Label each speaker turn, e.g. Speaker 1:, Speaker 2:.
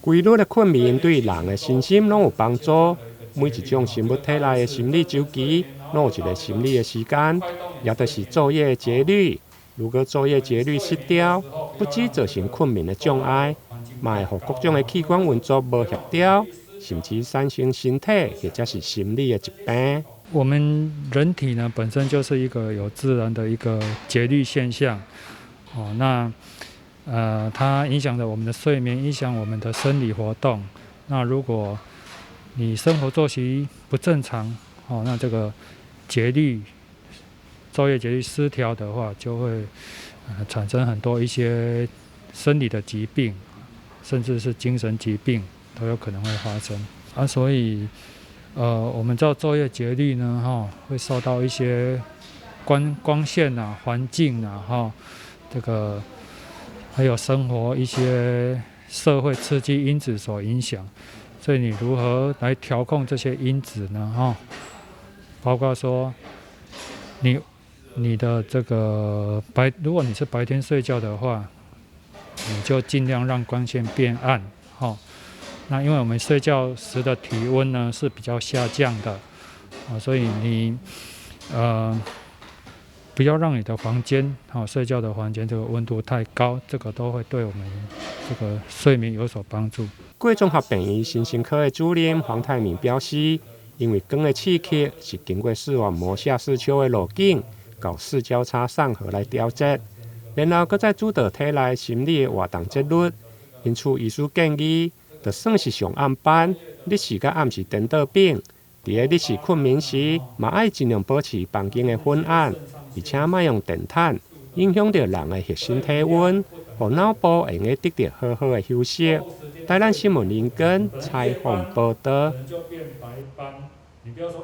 Speaker 1: 規律的睏眠對人的身心攏有幫助。每一種生物體內的生理週期，攏有一个生理的時間，也就是晝夜節律。如果晝夜節律失調，不只造成睏眠的障礙，嘛會予各種的器官運作無協調，甚至產生身體或者是心理的疾病。
Speaker 2: 我們人體呢，本身就是一個有自然的一個節律現象，哦，那它影響了我們的睡眠，影響我們的生理活動。那如果你生活作息不正常，哦，那這個節律、晝夜節律失調的話，就會產生很多一些生理的疾病，甚至是精神疾病都有可能會發生。啊，所以我們知道晝夜節律呢，哈，會受到一些光線啊、環境啊，哈，這個還有生活一些社會刺激因子所影響。所以你如何來調控這些因子呢？哈，包括說你的這個白，如果你是白天睡覺的話，你就盡量讓光線變暗，哈。那因為我們睡覺時的體溫呢是比較下降的，啊，所以你不要讓你的房間，哈，睡覺的房間這個溫度太高，這個都會對我們這個睡眠有所幫助。
Speaker 1: 國綜合病院神經科的主任黃泰明表示，因為光的刺激是經過視網膜下視丘的路徑，到視交叉上核來調節，然後閣再主導體內生理的活動節律。因此，醫師建議，就算是上暗班，日時佮暗時顛倒反，佇咧日時睏眠時，嘛愛盡量保持房間的昏暗，而且莫用電毯，影響著人的核心體溫，予腦部會用得著好好的休息。台南新聞林根採訪報導。